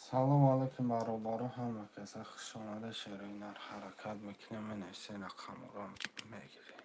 Салом алейкум, бародаро, ҳама каса хушомада. Шерои нар ҳаракат мекунем, менависем, рақамҳоро мегирем.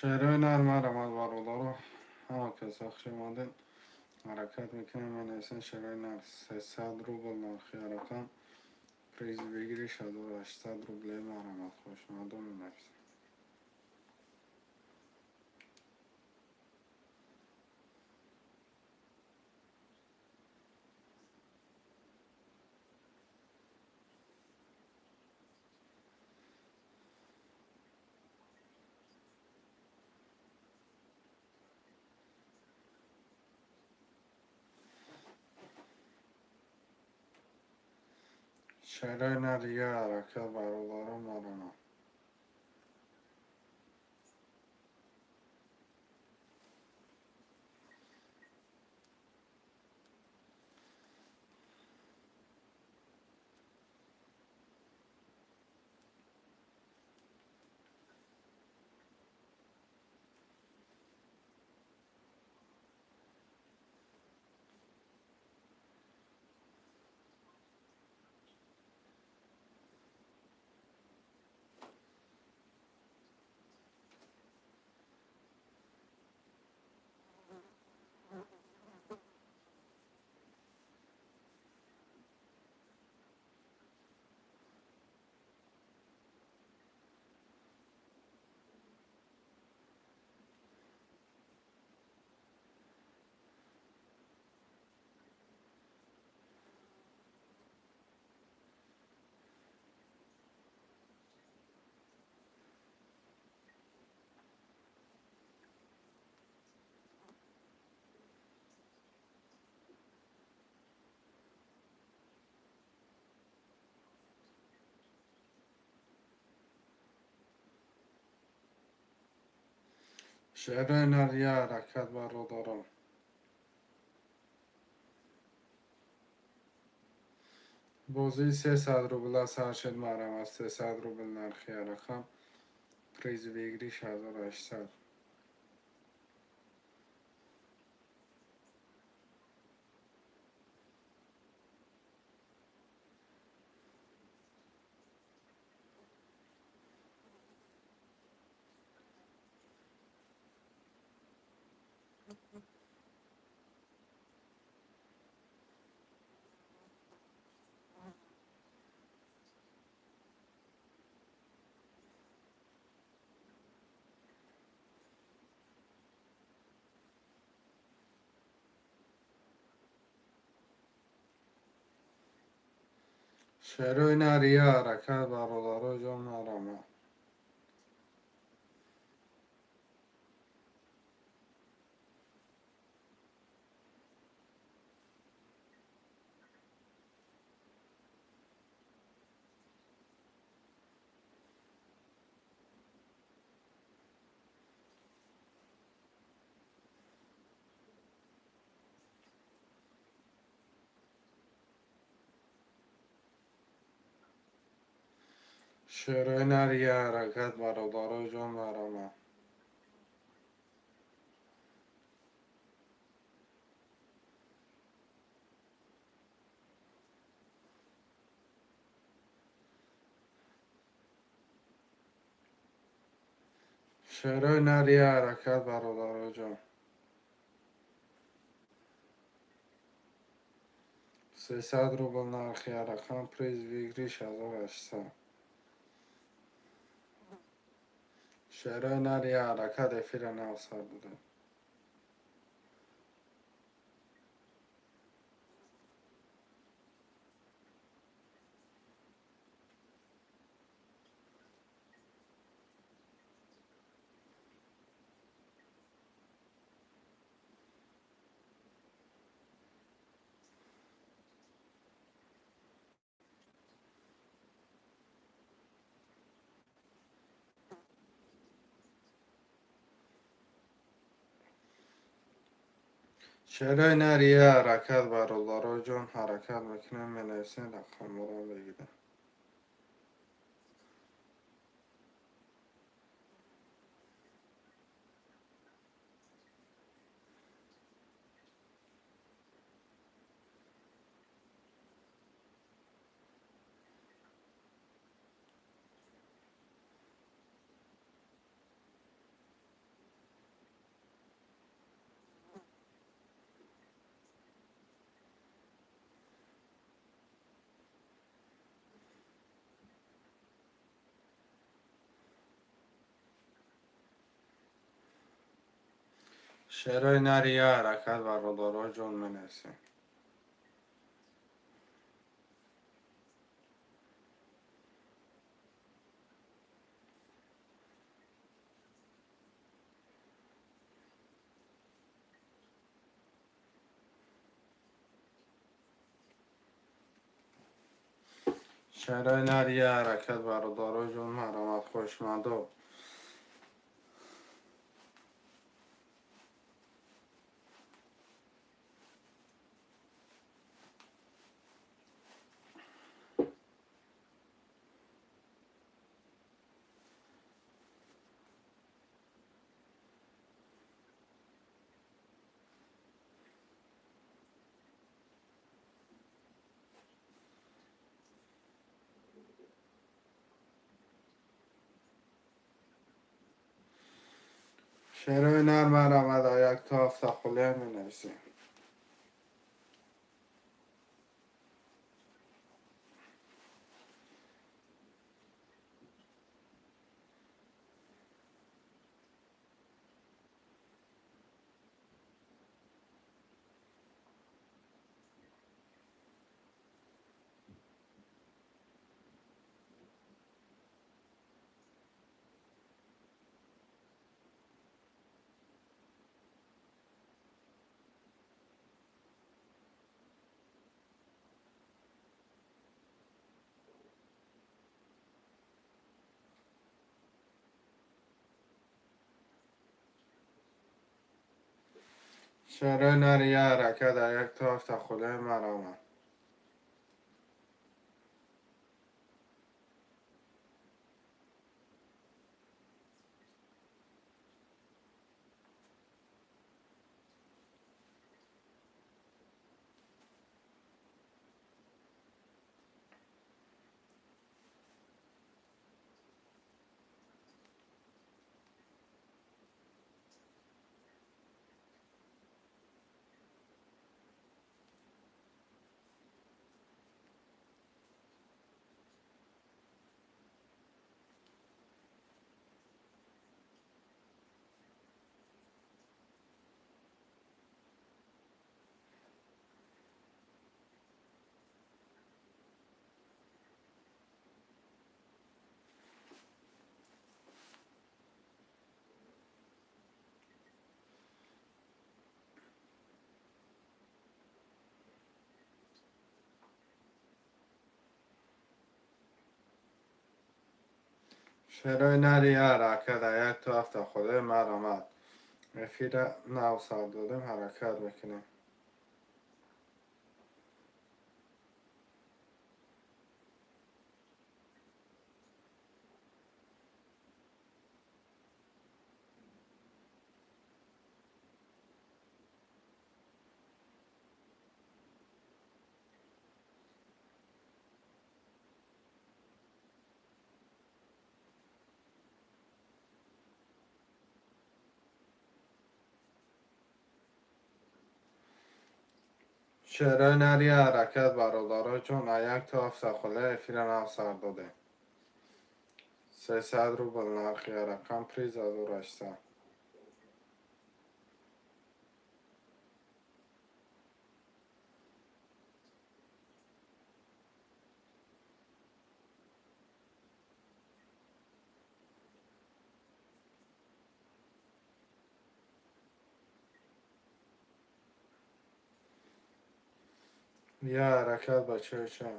Шерои нар марамад, бародаро, ҳама каса хуш омадед. Ҳаракат мекунем, менависем, шерои нар 300 рубл нархи рақам, приз выигрыш 1800 рублей. Марамад, хушомадон, менависем. Шерои нар я ҳаракат, бародаро, марамад. Шерои нар я ҳаракат, бародарон. Бозии 300 рубла сар шуд, марамад, 300 рубл нархи рақам, приз выигрыш 1800. Шерои нар я ҳаракат, бародаро ҷон, марамад. Шерои нар я ҳаракат, бародаро ҷон, марамад. Шерои нар я ҳаракат, бародароҷон. 300 рубл нархи рақам, приз выигрыш 1800. Шерои нар я ҳаракат, эфира нав сар додем. Шерои нар я ҳаракат, бародароҷон, ҳаракат мекунем, менависем, рақамҳоро мегирем. Шерои нар я ҳаракат, бародароҷон, менависем. Шерои нар я ҳаракат, бародароҷон, марҳамат, хоҳишмандо. Шерои нар марҳамат, як то ҳафта хулия менависем. Шерои нар я ҳаракат, як то ҳафта хулия, марҳамат. Шерои нар я ҳаракат, як то ҳафта хулия, марҳамат. Эфира нав сар додем, ҳаракат мекунем. Шерои нар я ҳаракат, бародаро ҷон, а як то ҳафта хола эфира нав сар додем. 300 рубл нархи рақам, приз 1800. Я ҳаракат, бачаҳо.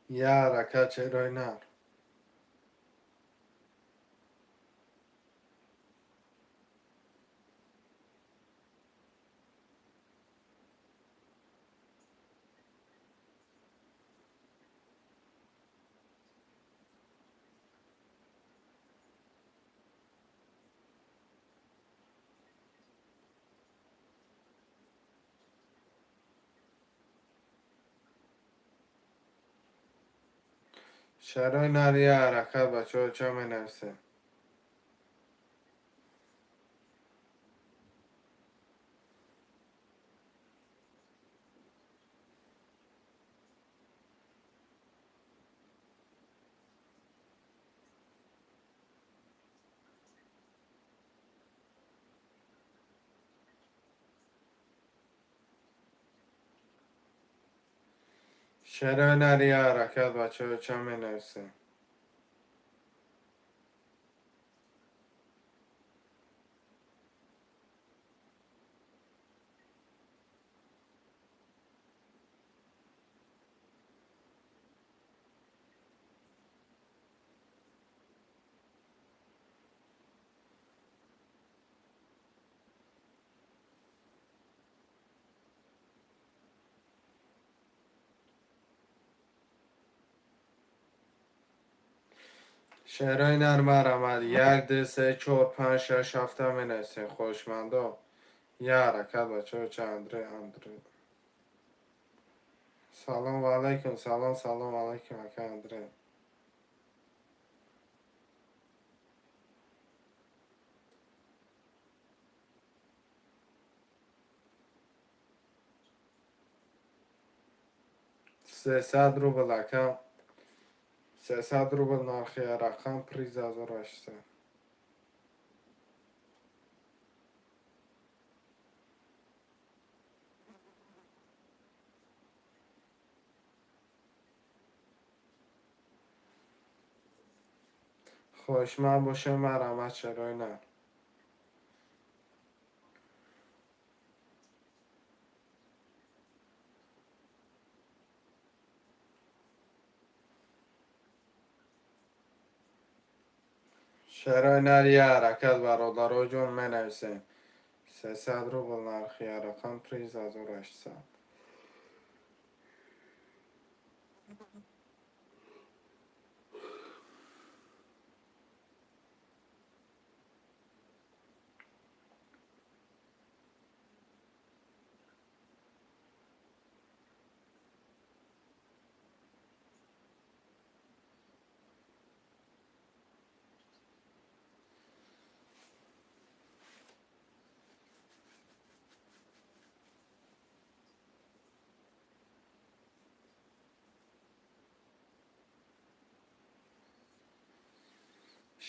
Я ҳаракат, шерои нар. Шерои нар я ҳаракат, бачаҳо, ча менависем? Шерои нар я ҳаракат, бачаҳо, ча менависем? Шерои нар марамад як, ду, се, чор, панҷ, шаш, ҳафта менависем, хоҳишмандо. Я ҳаракат, бачаҳо, ча. Андре, Андре, салом ва алайкум, салом, салом алайкум, ака Андре. 300 рубл, ака, 300 рубл нархи рақам, приз 1800. Хоҳишманд бошем, марҳамат, шерои нар. Шерои нар я ҳаракат, бародаро ҷон, менависем. 300 рубл нархи рақам, приз 1800.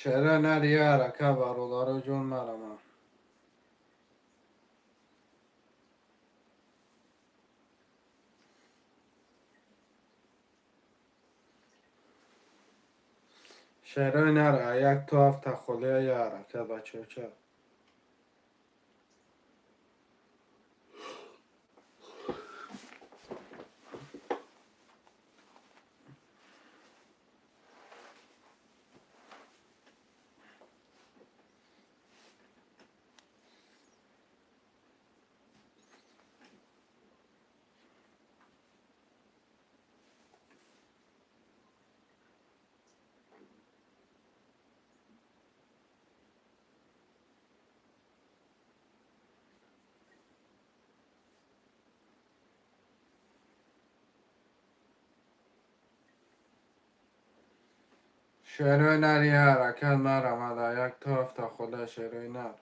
Шерои нар я ҳаракат, бародаро ҷон, марҳамат. Шерои нар а як то ҳафта холия я ҳаракат, бачаҳо, ча. Шерои нар я ҳаракат нарамада, як то ҳафта худа шерои нар.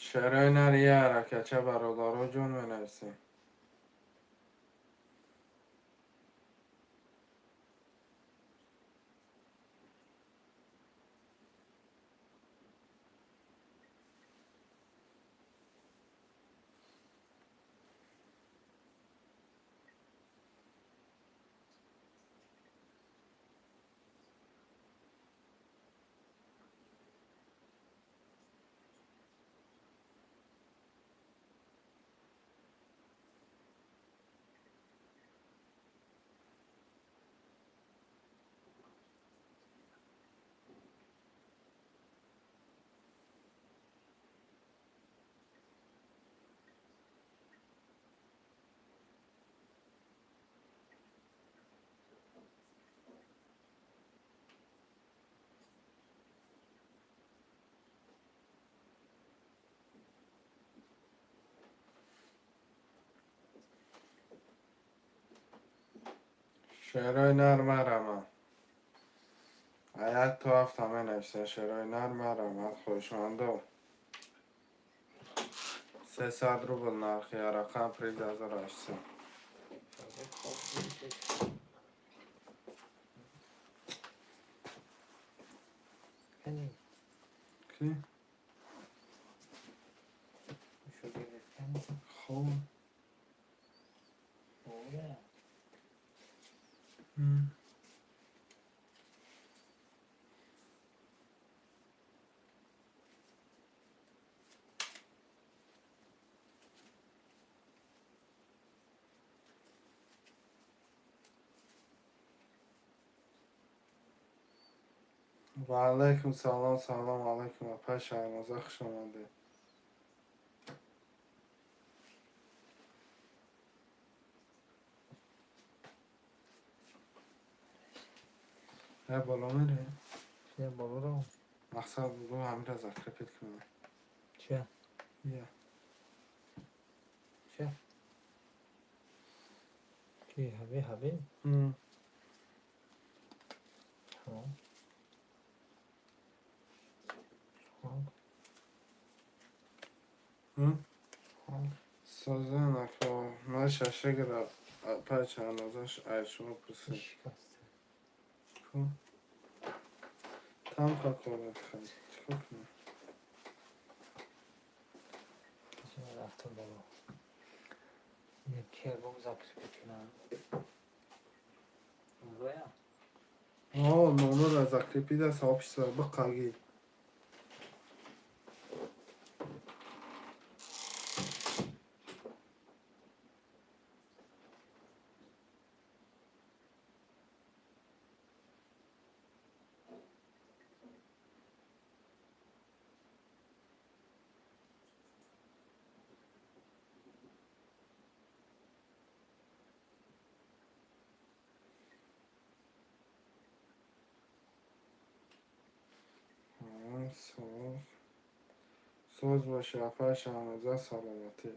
Шерои нар я ҳаракатча бародаро ҷон менависем. Шерои нар марамад. Як то ҳафта менависем шерои нар марамад хоҳишмандо. 300 рубл нархи рақам приз 1800. Ки? Хоб. Ва алайкум салом, салом алайкум апа Шаҳноза, хуш омадед. Я боло мере? Я боло равам. Мақсад бугӯ ҳамира закрепить кунам. Чия? Я. Чия? Ки ҳаби ҳаби? Тамом. Созан ако ман шашагра апа Шаҳноза ай шумо пурсид. Шикаста. Там какора хай. Чикор кунам? Рафтам боло. Кербом закрепить кунам. Нуроя? О, номера закрепида сообщество биқаги. Соз. Соз боши апа Шаҳноза, саломатӣ.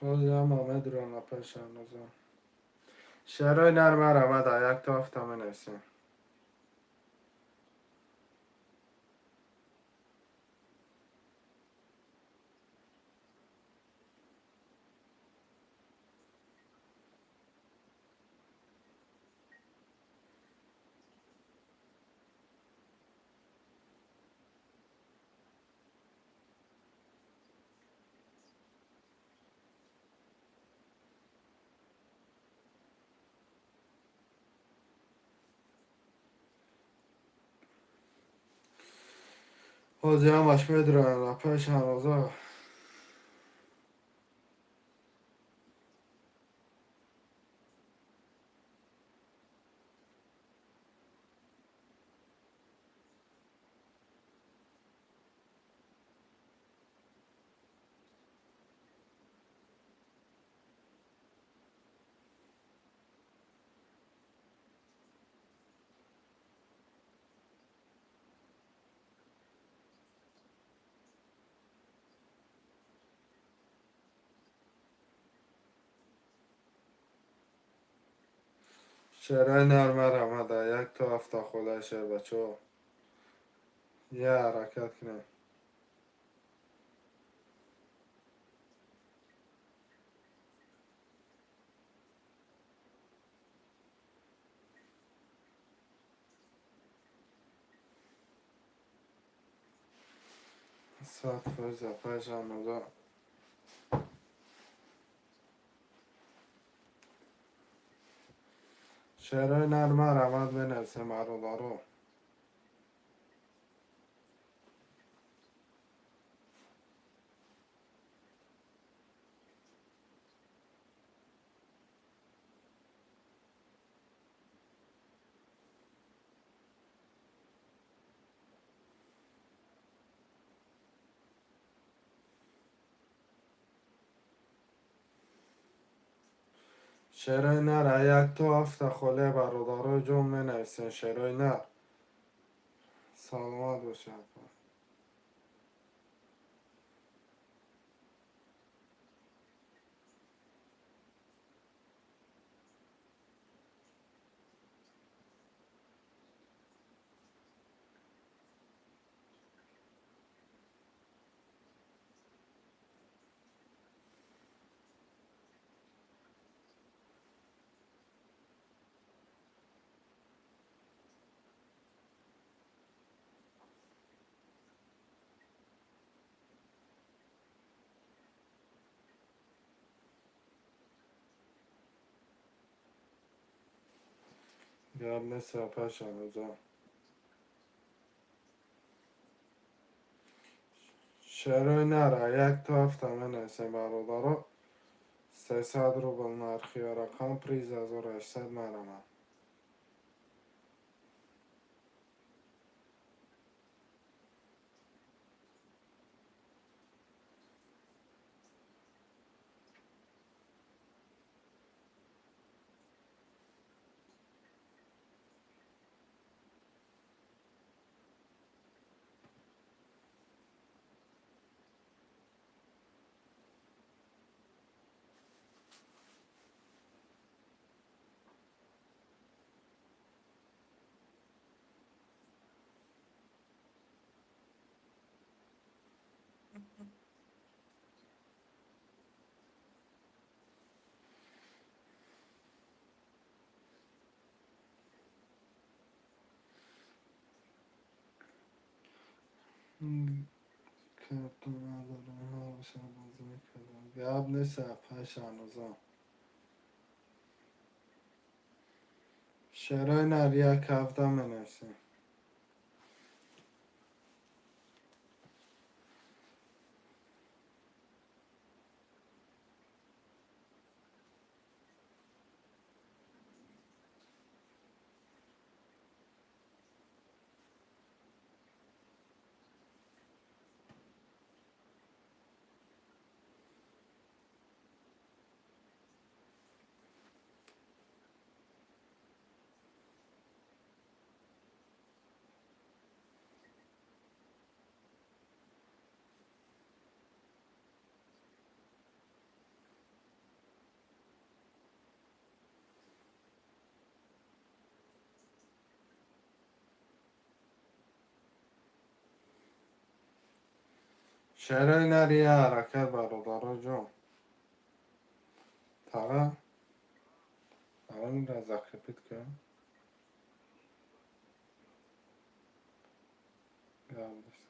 Боз медурам апа Шаҳноза. Шерои нар марамада, як то ҳафта менависем. Ҳозир ҳамаш медуранд, апаи Шаҳноза. Шерои нар марамада як то ҳафта холаи шербачо. Я ҳаракат кунем. 100% апаи Шаҳноза. Шерои нар марамад менависем, бародаро. Шерои нар як то ҳафта холе, бародарои ҷон, менависем шерои нар. Саломат бошед, апа. Гап нест, апаи Шаҳноза. Шерои нар як то ҳафта менависем, бародаро. 300 рубл нархи рақам, приз 1800 марамад. Картон надорам, ҳар бозӣ мекардам. Гап нест, апаи Шаҳноза. Шерои нар як ҳафта менависем. Шерои нар я ҳаракат, бародаро ҷон. Тага аввалинро закрепить кун. Гап нест.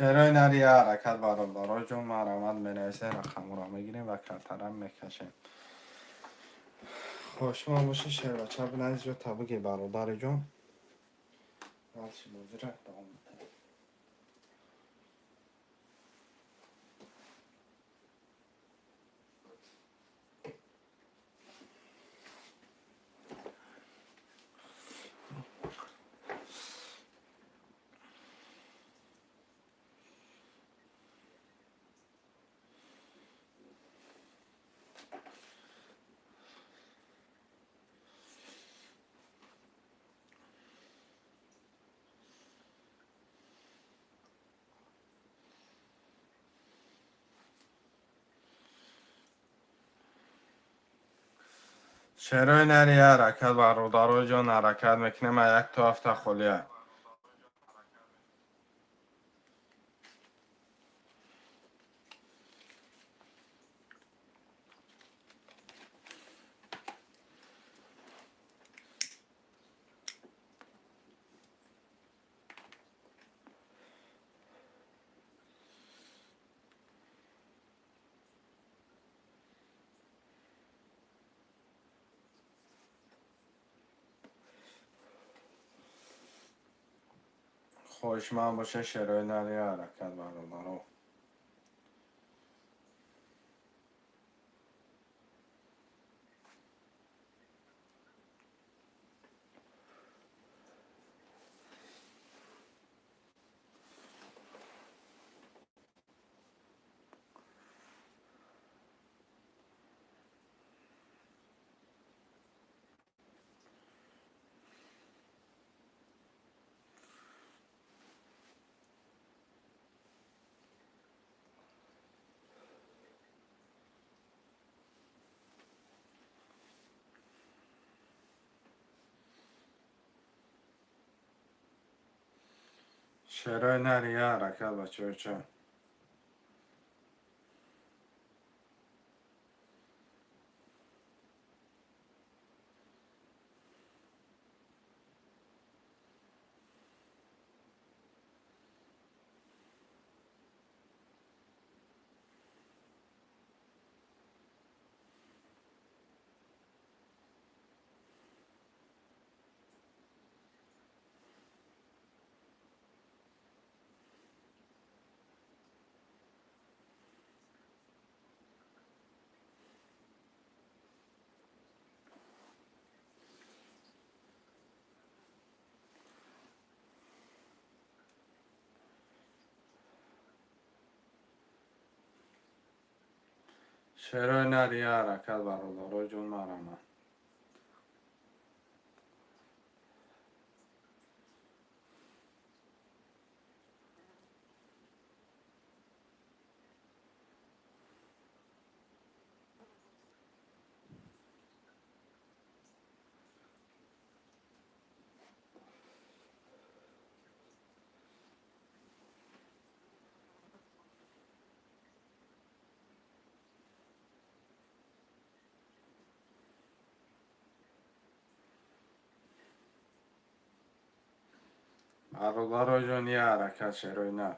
Шерои нар я ҳаракат, бародаро ҷон, марҳамат, менависем, рақамҳоро мегирем ва картара мекашем. Хошмон боша, шербача бинавис ҷо табиги, бародари ҷон. Дальше бозира давом медиҳем. Шерои нари я ҳаракат, бародаро ҷон, ҳаракат мекунем, як то ҳафта холия. Хоҳишманд боша, шерои нари я ҳаракат, бародаро. Шерои нари я ҳаракат, бачаҳоча. Шерои нари я ҳаракат, бародаро ҷон, марҳамат. Бародаро ҷон, я ҳаракат, шерои нар.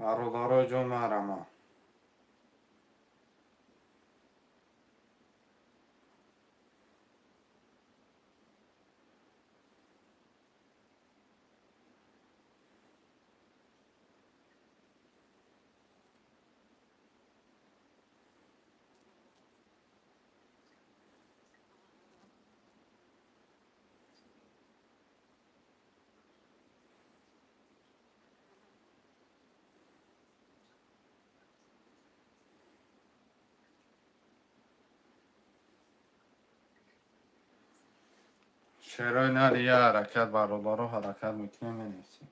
Бародаро ҷон, марҳамат. Шерои нар я ҳаракат, бародаро, ҳаракат мекунем, менависем.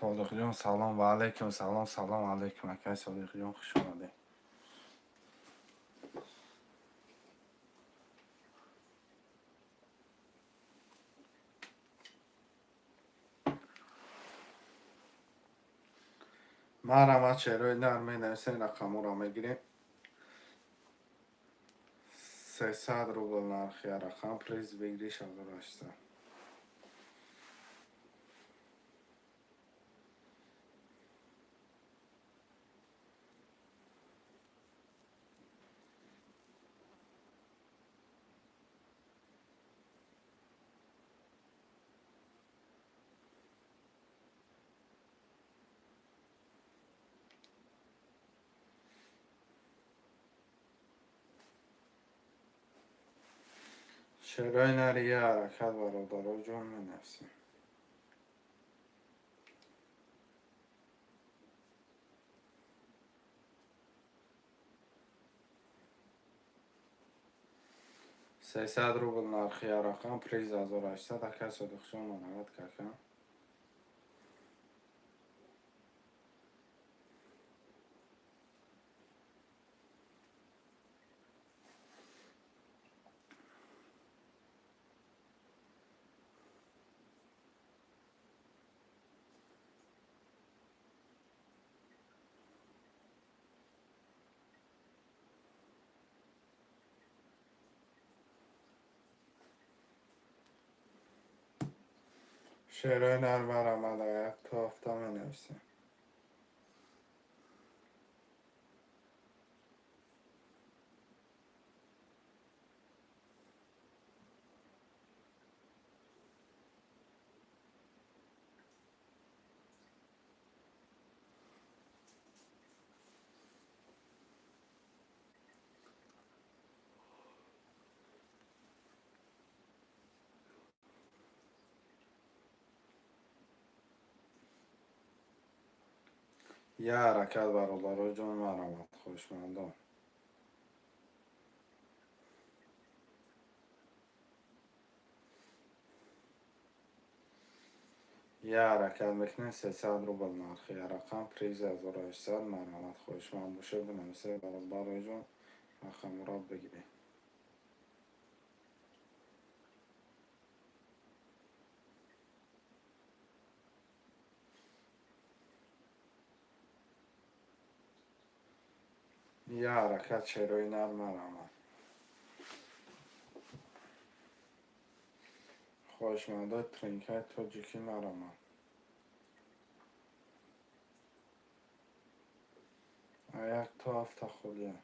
Содиқҷон, салом. Ва алайкум салом, салом алайкум, акай Содиқҷон, хуш омадед. Марҳамат, шерои нар менависем, рақамҳоро мегирем. 300 рубл нархи рақам, приз выигрыш 1800. Шерои нари я ҳаракат, бародаро ҷон, менависем. 300 рубл нархи рақам, приз 1800. Акай Содиқҷон, марҳамат, кака. Шерои нар, марҳамат, як то ҳафта менависем. Я ҳаракат, бародаро ҷон, марҳамат, хоҳишмандон. Я ҳаракат мекунем, 300 рубл нархи рақам, приз 1800. Марҳамат, хоҳишманд бошед, бинависед, бародаро ҷон, рақамро бигиред. Я ҳаракат, шерои нар, марҳамат. Хоҳишмандои тринкаи тоҷикӣ, марҳамат. Як то ҳафта холия.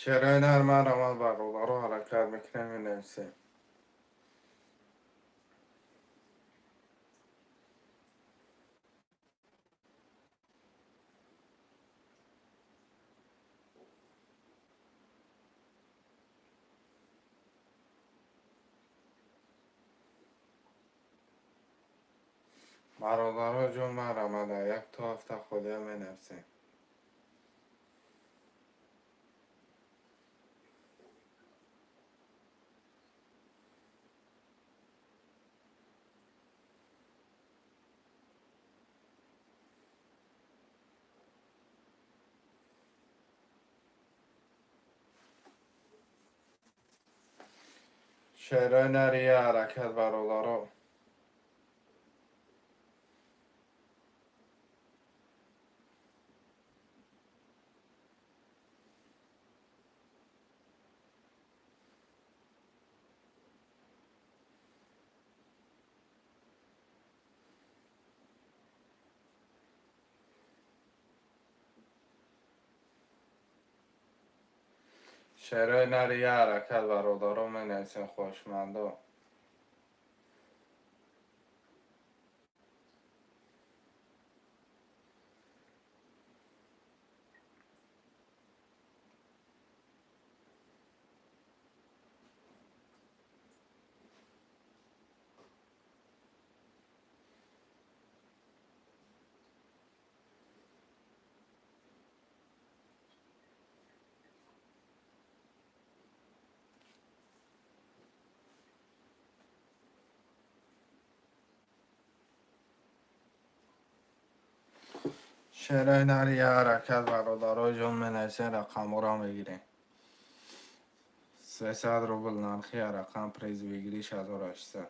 Шерои нар марҳамат, бародаро, ҳаракат мекунем, менависем. Бародаро ҷон, марҳамат, як то ҳафта холия менависем. Шерои нари я ҳаракат, бародаро. Шерои нари я ҳаракат, бародаро, менависем, хоҳишмандо. Шерои нари я ҳаракат, бародаро ҷон, менависем, рақамҳоро мегирем. 300 рубл нархи рақам, приз выигрыш 1800.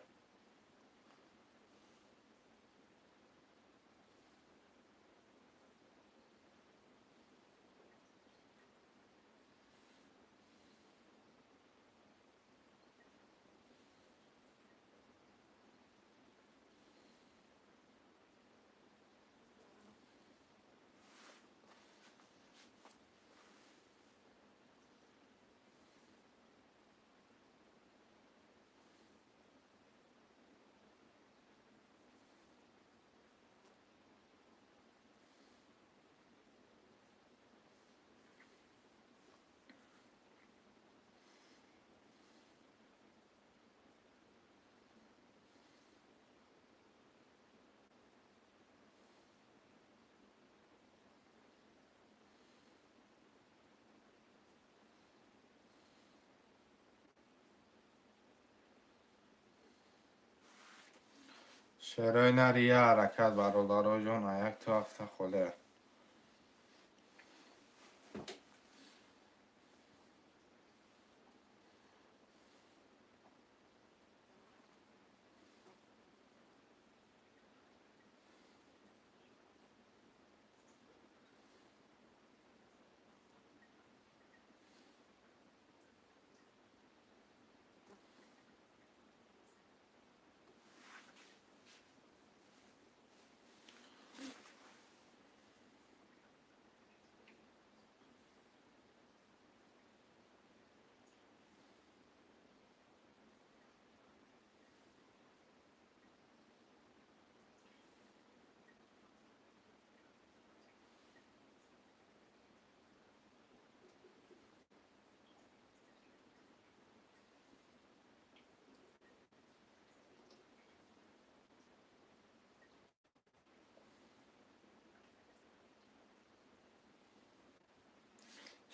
Шерои нари я ҳаракат, бародаро ҷон, як то ҳафта холия.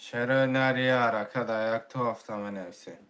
Шерои нари я ҳаракат, як то ҳафта менависем.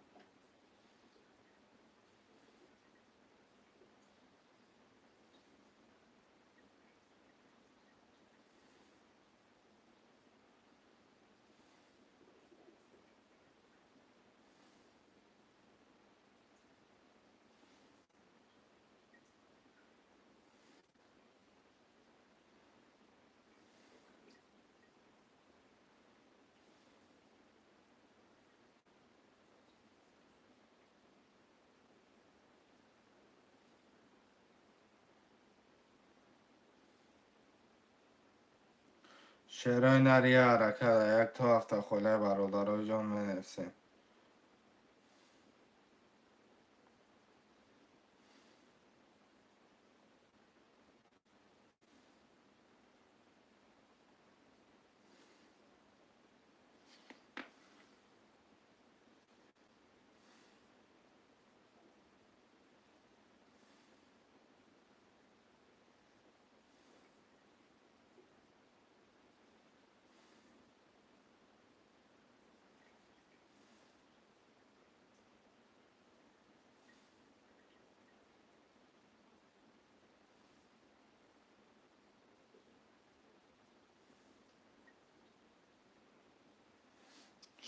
Шерои нар я ҳаракат, як то ҳафта холия, бародарои ҷон, менависем.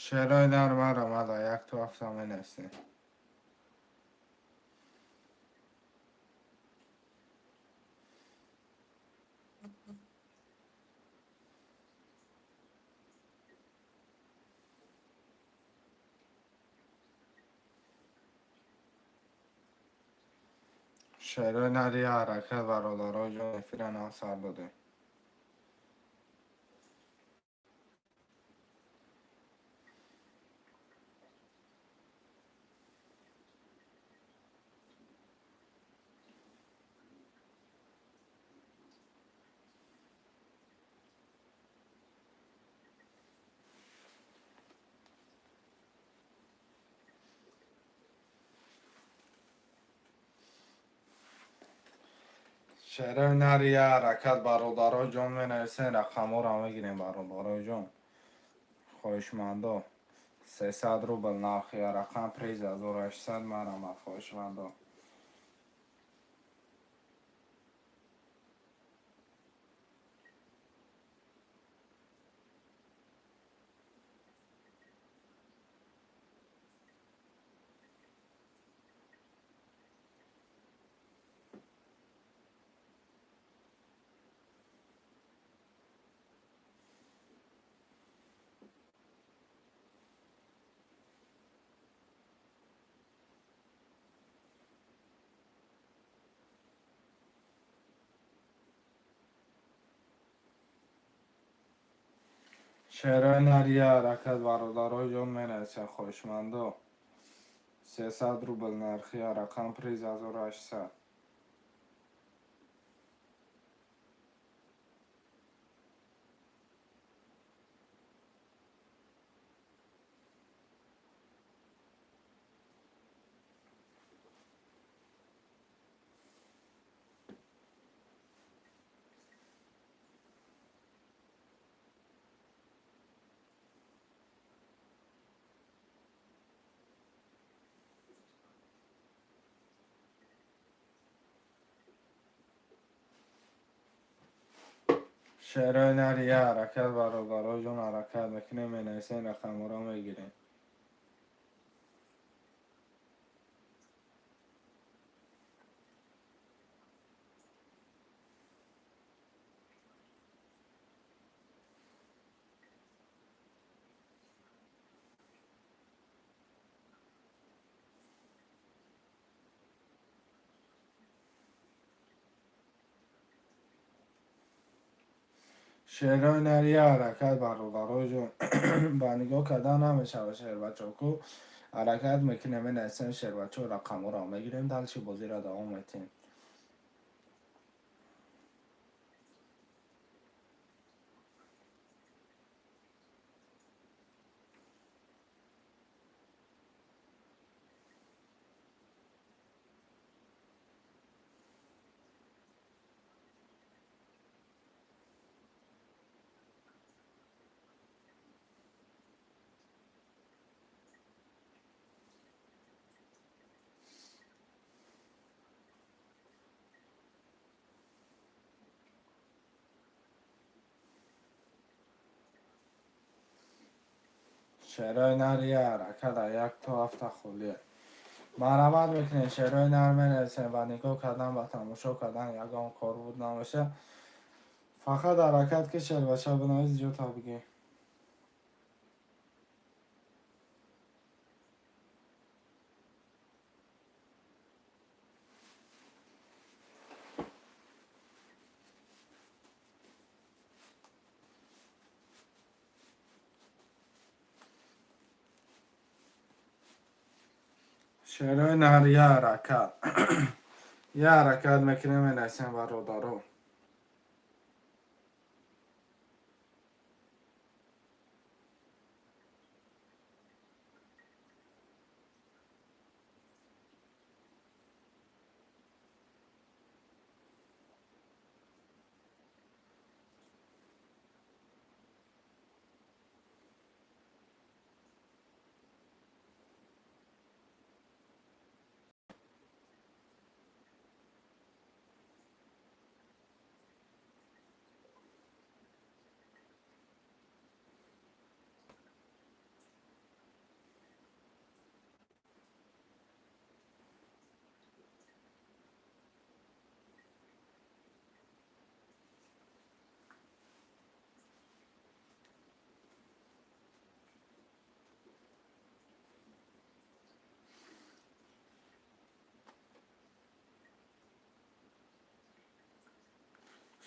Шерои нар маромада, як то ҳафта менависем. Шерои нар я ҳаракат, бародарои ҷон, эфира нав сар додем. Шерои нар я ҳаракат, бародарои ҷон, менависем, рақамҳоро мегирем, бародарои ҷон, хоҳишмандо. 300 рубл нархи рақам, приз 1800, марҳамат, хоҳишмандо. Шерои нар я ҳаракат, бародарои ҷон, менависем, хоҳишмандо. 300 рубл нархи рақам, приз 1800. Шерои нар я ҳаракат, бародарои ҷон, ҳаракат мекунем, менависем, рақамҳоро мегирем. Шерои нар я ҳаракат, бародарои ҷон, ба нигоҳ кардан намешавад, шербачаку. Ҳаракат мекунем, менависем, шербачо, рақамҳоро мегирем, дальше бозиро давом метиҳем. Шерои нар я ҳаракат, як то ҳафта холия. Марҳамат мекунем, шерои нар менависем, ба нигоҳ кардан, ба тамошо кардан ягон кор буд набоша. Фақат ҳаракат ки, шербача, бинавис, ҷота бигир. Шерои нар я ҳаракат. Я ҳаракат мекунем, менависем, бародаро.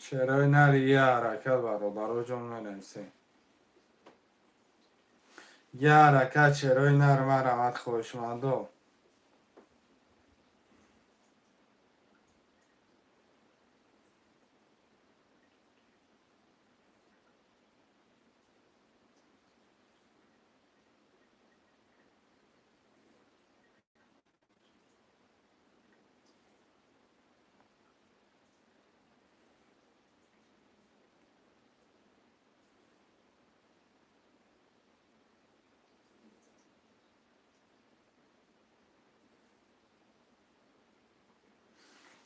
Шерои нар я ҳаракат, бародаро ҷон, менависем. Я ҳаракат, шерои нар, марҳамат, хоҳишмандо.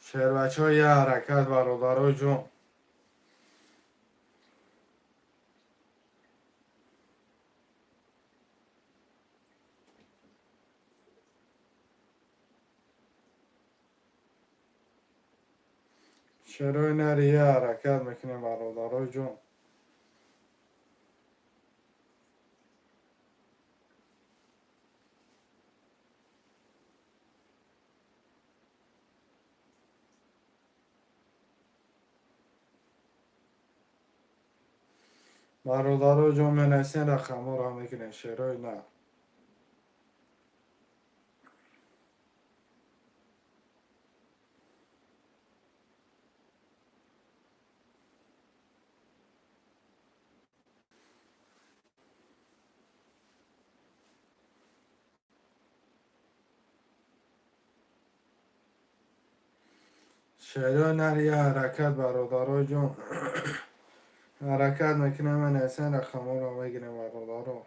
Шербачаҳо, я ҳаракат, бародаро ҷон. Шерои нар я ҳаракат мекунем, бародаро ҷон. Бародаро ҷон, менависем, рақамҳоро мегирем, шерои нар. Шерои нар я ҳаракат, бародаро ҷон. Ҳаракат мекунем, менависем, рақамҳоро мегирем, бародаро.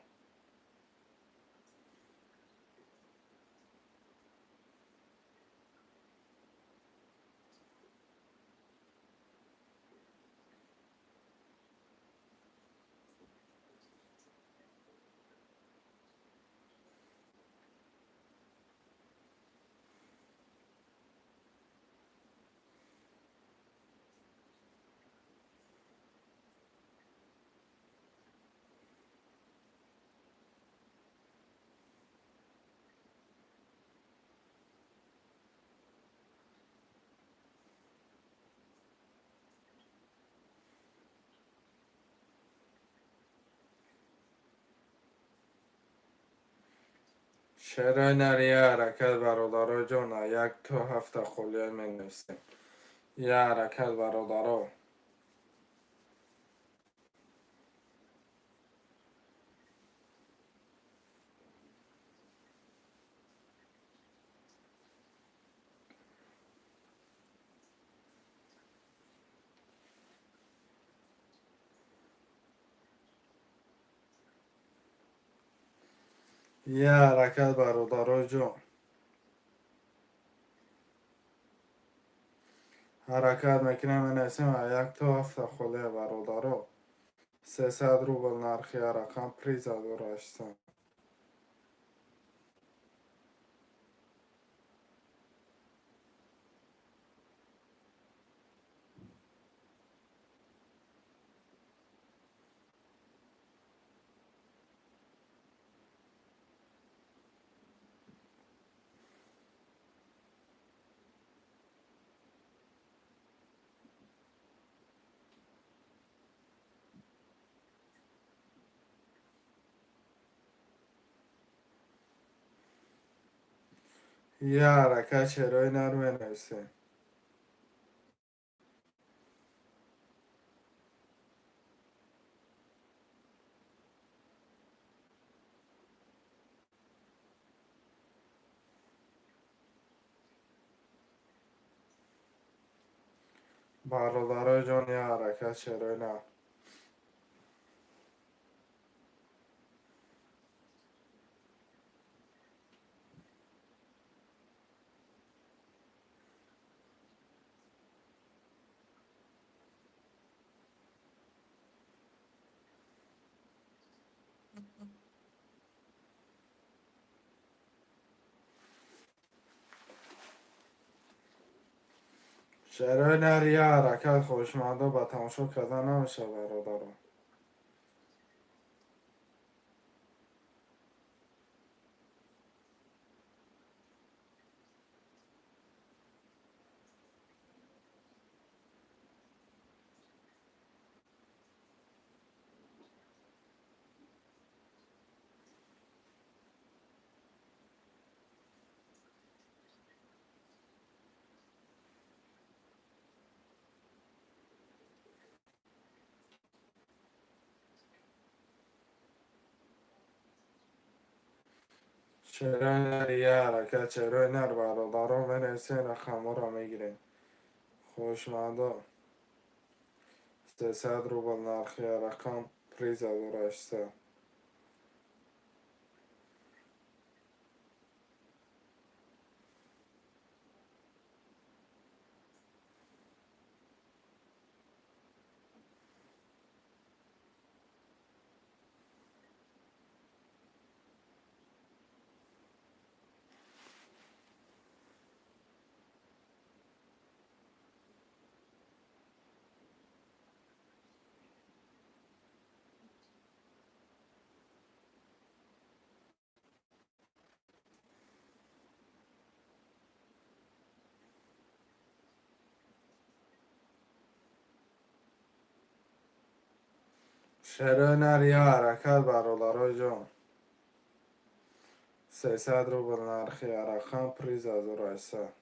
Шерои нар я ҳаракат, бародаро ҷон, як то ҳафта холия менависем. Я ҳаракат, бародаро. Я ҳаракат, бародаро ҷон. Ҳаракат мекунем, менависем, як то ҳафта холия, бародаро. 300 рубл нархи рақам, приз 1800. Я ҳаракат шерои нар менависем. Бародарои ҷон, я ҳаракат шерои нар. Шерои нар, я ҳаракат, хоҳишмандо, ба тамошо карда намешавад, бародаро. Шерои нар, я ҳаракат, шерои нар, бародаро, менависем, рақамҳоро мегирем. Хоҳишмандо, 300 рубл нархи рақам, приз 1800. Шерои нар, я ҳаракат, бародарои ҷон. 300 рубл нархи рақам, приз 1800.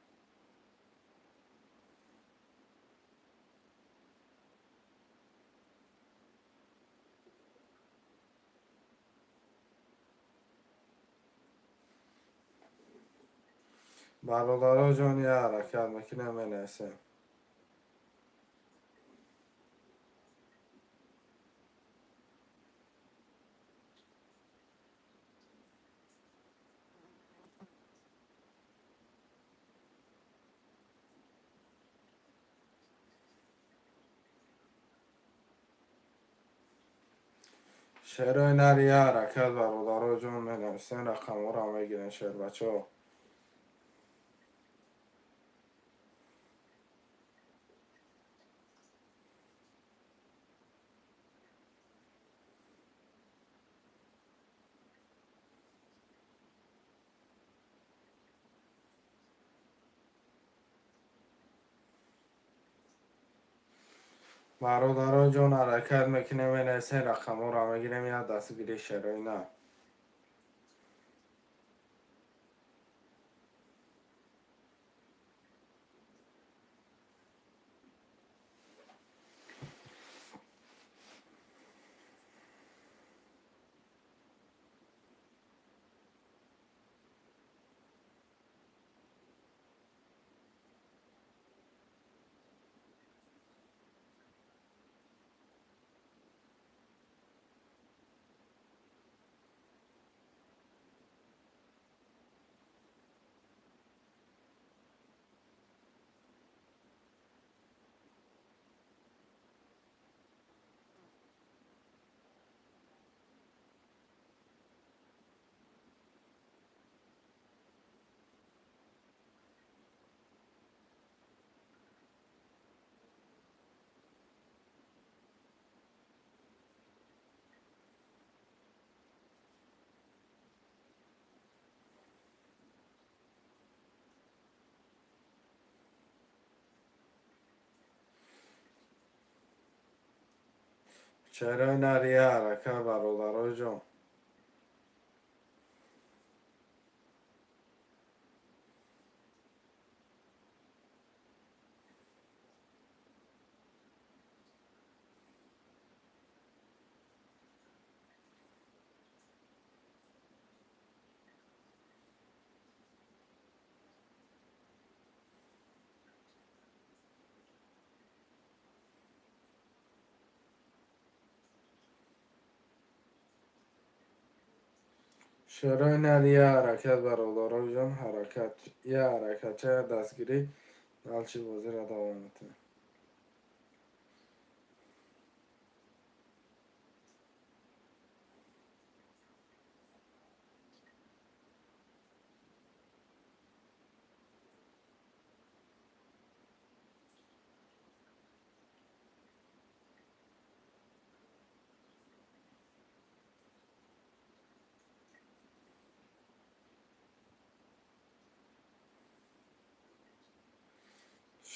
Бародаро ҷон, я ҳаракат мекунем, менависем. Шерои нар, я ҳаракат, бародаро ҷон, менависем, рақамҳоро мегирем, шербачаҳо. Бародаро ҷон, ҳаракат мекунем, менависем, рақамҳоро мегирем, як дастгири шерои нар. Шерои нар, я ҳаракат, бародарои ҷон. Шерои нар я ҳаракат, бародарои ҷон, ҳаракат, я ҳаракатча, я дастгирӣ, дальше бозиро давом метиҳем.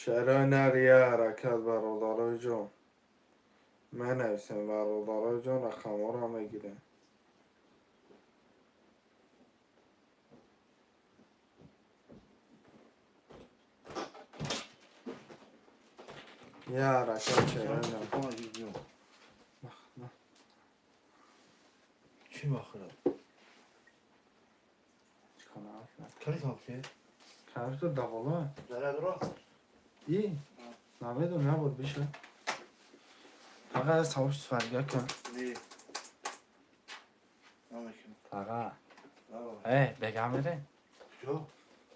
Шерои нар я ҳаракат, бародарои ҷон, менависем, бародарои ҷон, рақамҳоро мегирем. Я ҳаракат, шерои нар. Чӣ бахӯрад? Кали тамом шед? Карта давола. Зарядро? И? Намедонам, набуд биша. Фақат савош сварга кун. Не. Намекунам. Таға. Наба. Э, бега мере? Куҷо?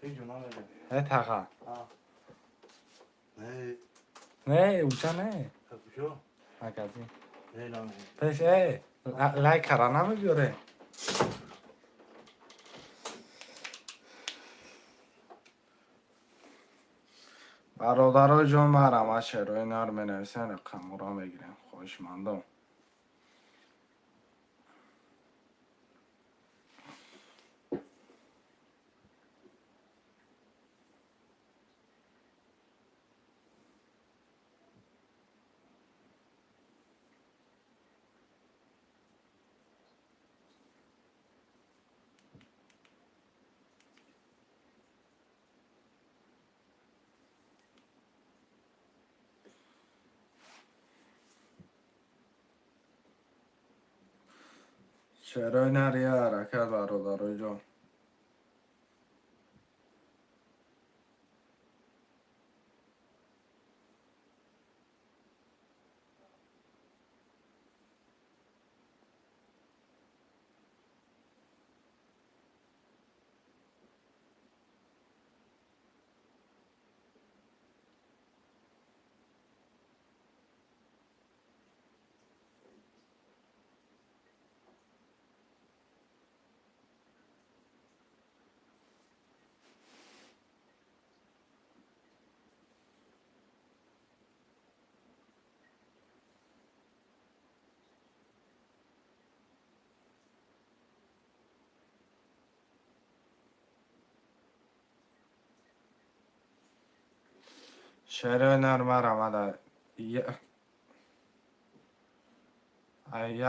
Ҳеҷ ҷо намерем. Э, таға. Не. Не, уча не. Куҷо? Магазин. Не, намерем. Пеш, э, лай кара намебиёре. Бародарои ҷон, марама шерои нар менависен, рақамҳоро мегирем. Хоҳишмандом. Шерои нар я ҳаракат, бародарои ҷон. Шерои нар марамада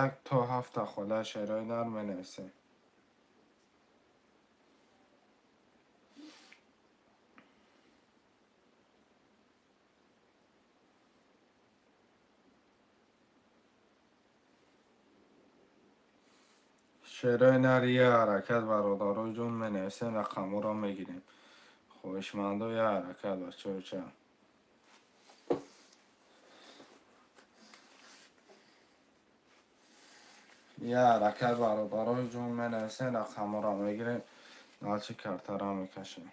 як то ҳафта хола шерои нар менависем. Шерои нар я ҳаракат, бародарои ҷон, менависем, рақамҳоро мегирем. Хоҳишмандо, я ҳаракат, бачаҳо. Я ҳаракат, бародарои ҷон, менависем, рақамҳоро мегирем, дальше картаро мекашем.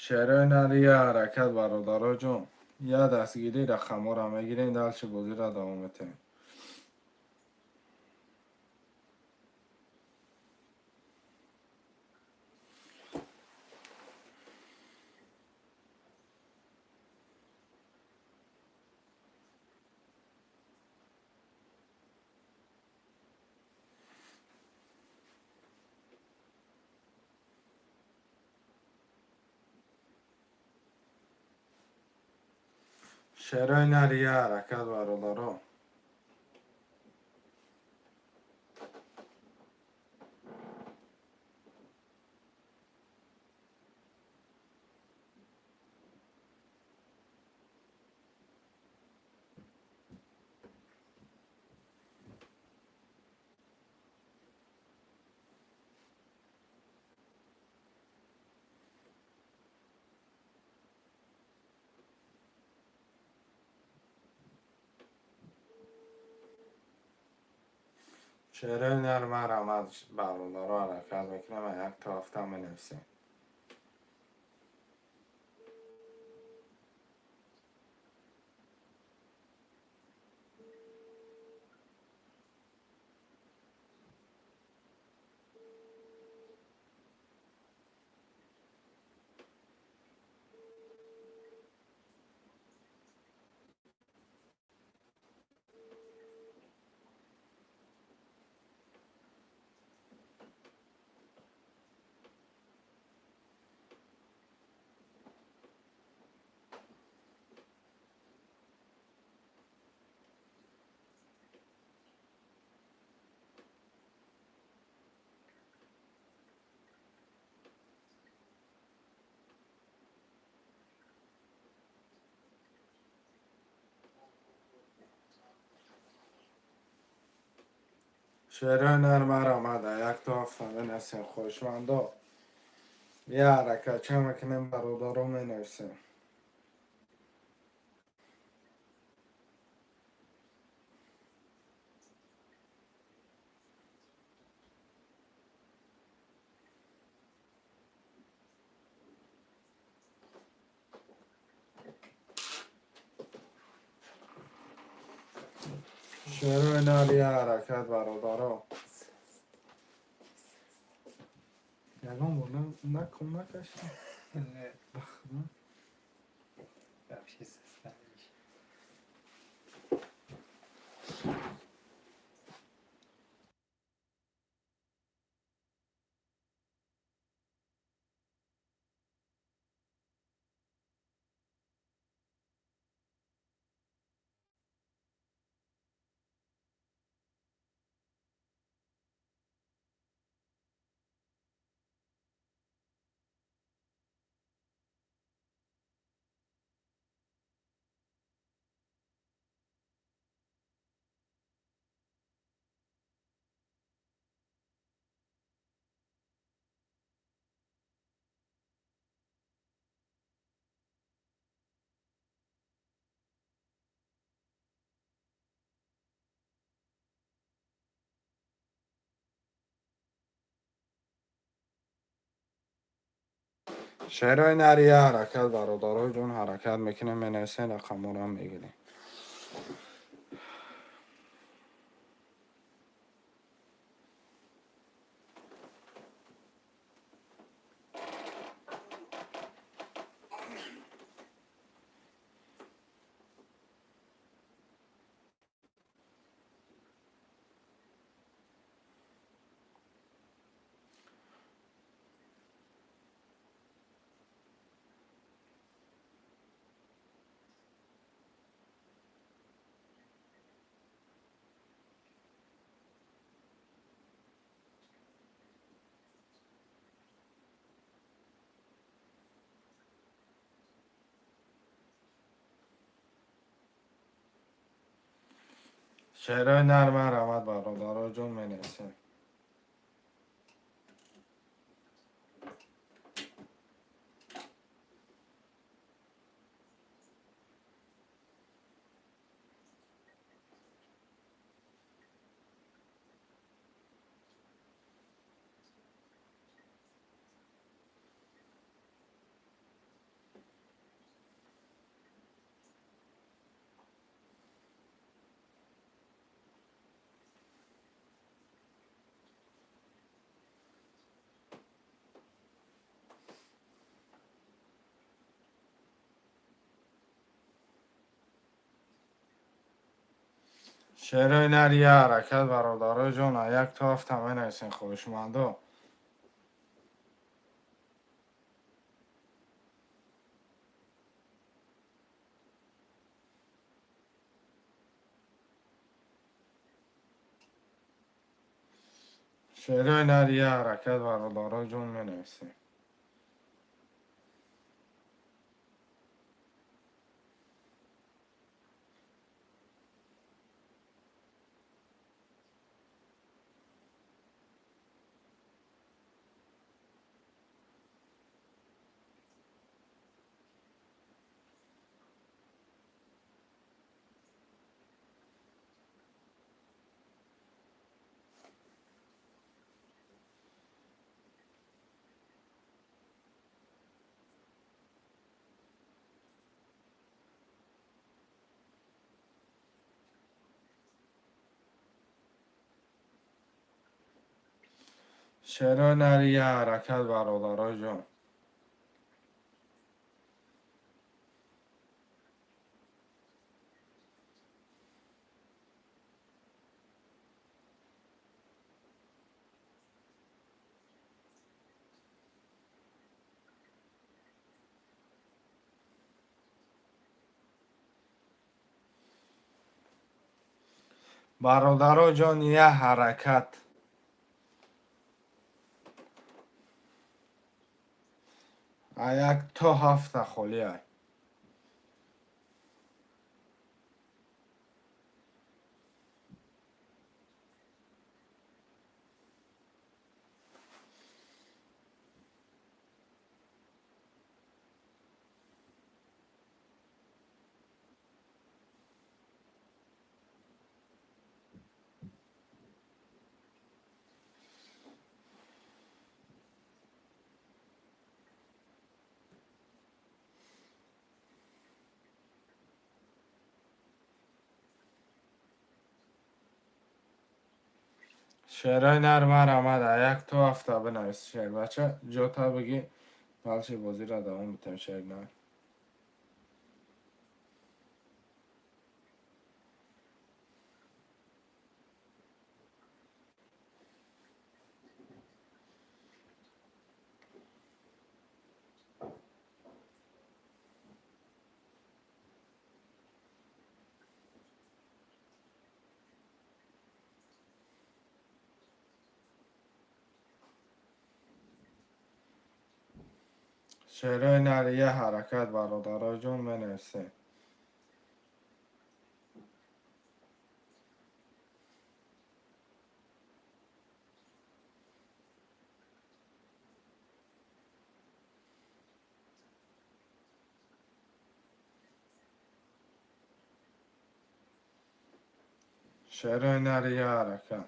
Шерои нар я ҳаракат, бародарои ҷон, я дастгирӣ, рақамҳоро мегирем, дальше бозиро давом метиҳем. Шерои нар я ҳаракат, бародаро. Шерои нар марҳамат, бародаро, ҳаракат мекунем, як то ҳафта менависем. Шерои нар марҳамат, як то ҳафта менависем. Хоҳишмандо, я ҳаракатча мекунем, бародаро, менависем. Шерои нар, я ҳаракат, бародаро. Ягон бор накун накашем. Ne? Ба худо. Вообще seslenmiş. Шерои нар, я ҳаракат, бародарои ҷон, ҳаракат мекунем, менависем, рақамҳоро мегирем. Шерои нар марҳамат, бародаро ҷон, менависем. Шерои нар, я ҳаракат, бародаро ҷон, як то ҳафта менависем, хоҳишмандо. Шерои нар, я ҳаракат, бародаро ҷон, менависем. Шерои нари я ҳаракат, бародарои ҷон. Бародаро ҷон, я ҳаракат. А як то ҳафта холиай. Шерои нар марамад, а як то ҳафта бинавис, шербача, ҷота бигӣ, дальше бозиро давом битем, шер нар. Шерои нар я ҳаракат, бародаро ҷон, менависем. Шерои нар я ҳаракат.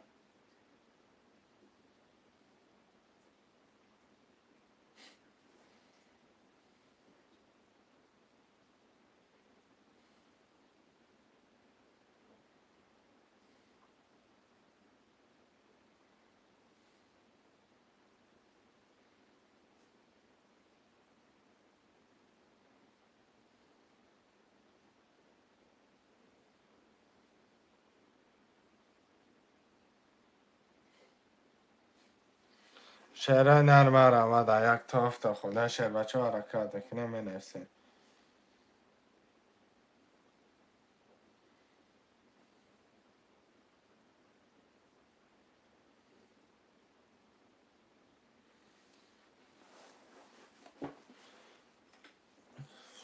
Шерои нар марамад, а як то ҳафта холия, шербача, ҳаракат мекунем, менависем.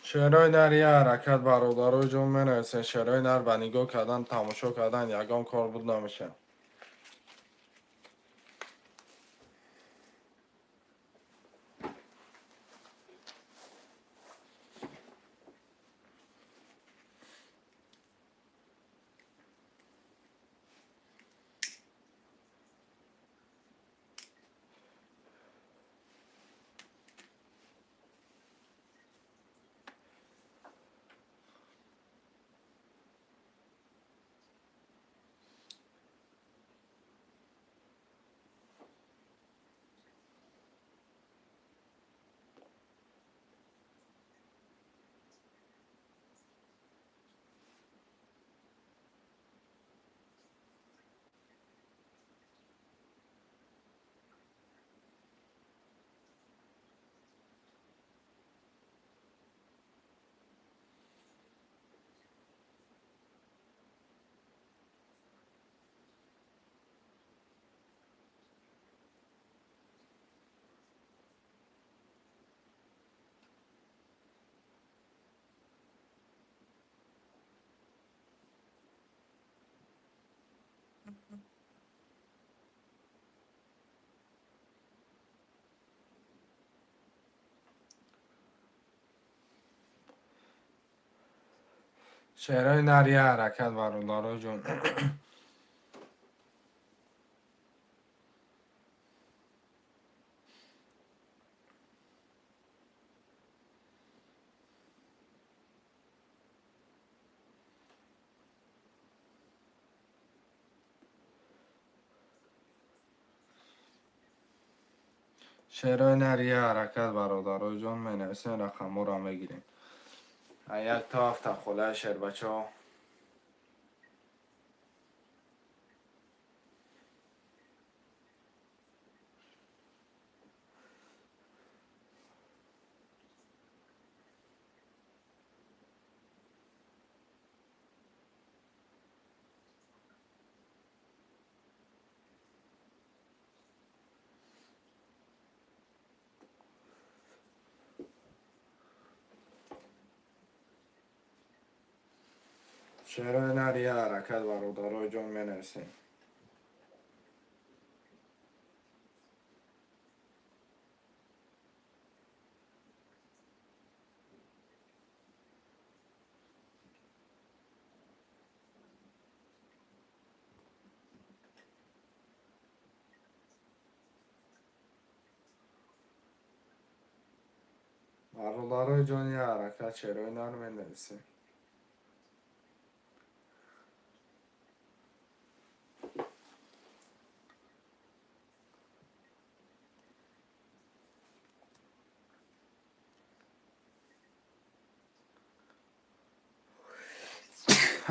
Шерои нар я ҳаракат, бародарои ҷон, менависем. Шерои нар ба нигоҳ кардан, тамошо кардан ягон кор буд намешавад. Шерои нар я ҳаракат, бародаро ҷон. Шерои нар я ҳаракат, бародарои ҷон, менависем, рақамҳоро мегирем. Як то ҳафта холаи шербачаҳо. Шерои нар я ҳаракат, бародарои ҷон, менависем. Бародарои ҷон, я ҳаракат, шерои нар менависем.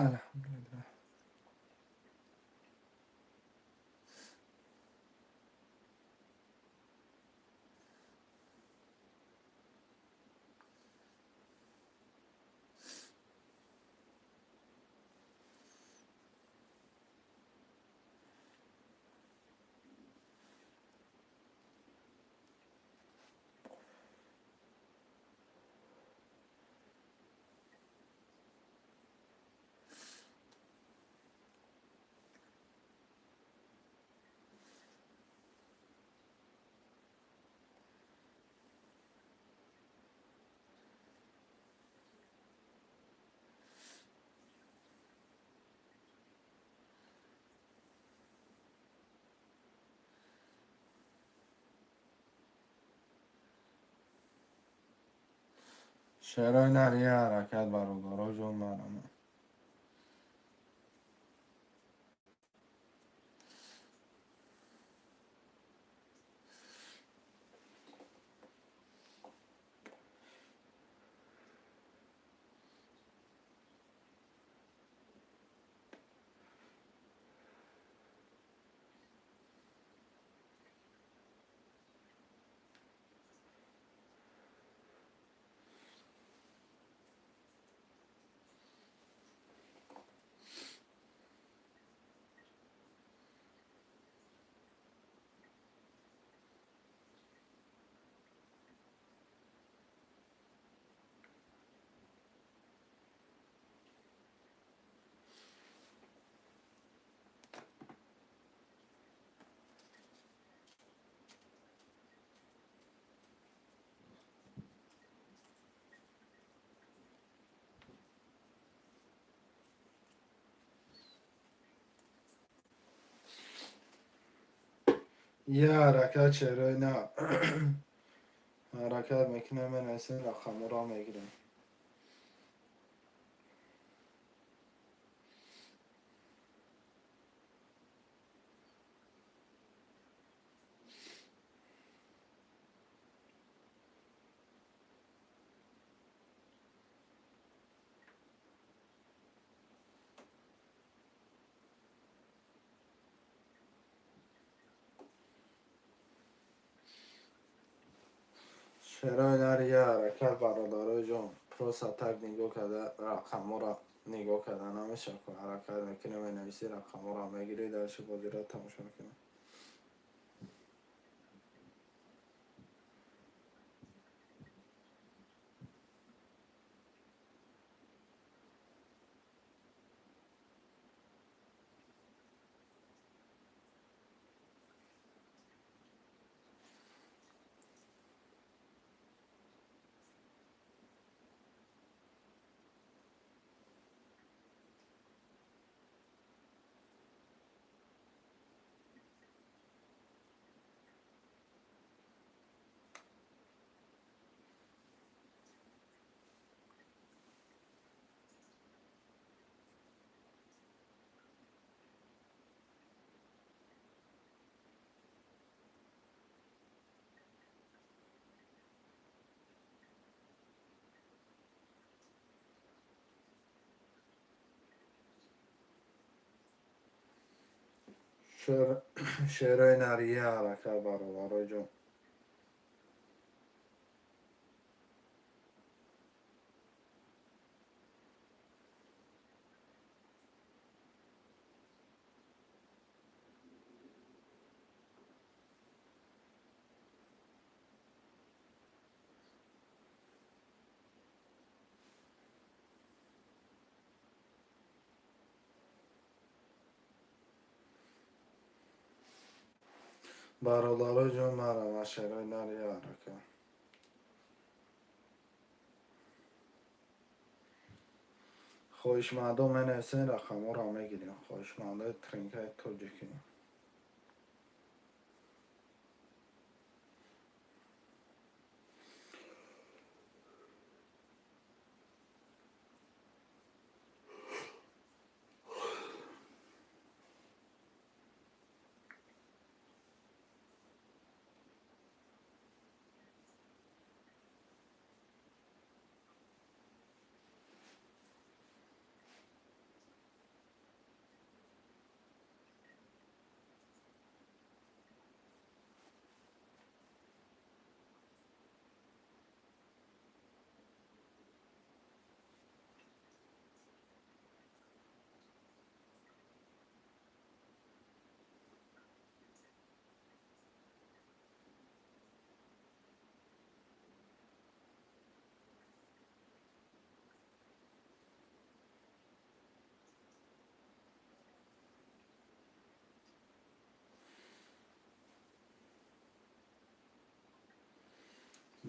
Алҳамдулиллаҳ. Шерои нар я ҳаракат, бародарои ҷон, марама. Я ҳаракат, шерои нар ҳаракат мекунем, менависем, рақамҳоро мегирем. Шерои нар я ҳаракат, бародарои ҷон, просто так нигоҳ карда, рақамҳоро нигоҳ карда намешавад. Ҳаракат мекунем, менависӣ, рақамҳоро мегирӣ, дальше бозиро тамошо мекунем. Шерои нар я ҳаракат, бародарои ҷон. Бародарои ҷон, марама, шерои нар я ҳаракат. Хоҳишмандо менависен, рақамҳоро мегирем. Хоҳишмандои тринкаи тоҷикӣ.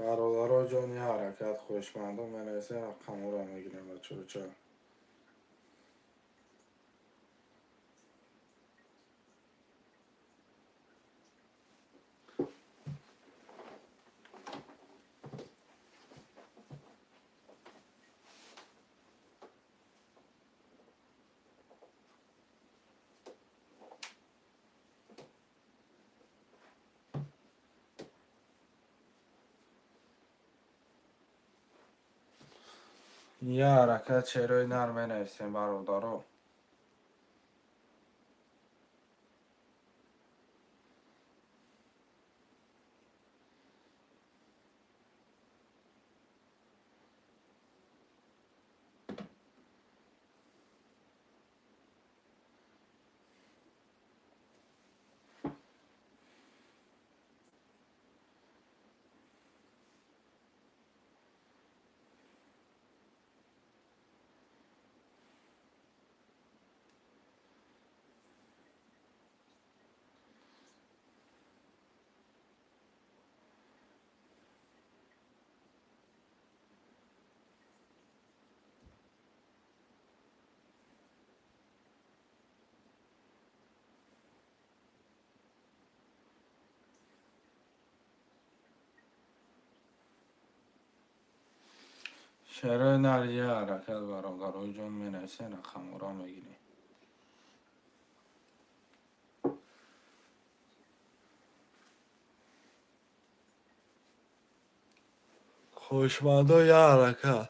Бародаро ҷон, я ҳаракат. Хоҳишмандо менависен, рақамҳоро мегирем, бачаҳо. Я ҳаракат, шерои нар менависем, бародаро. Шерои нар я ҳаракат, бародарои ҷон, менависен, рақамҳоро мегирем. Хоҳишмандо, я ҳаракат.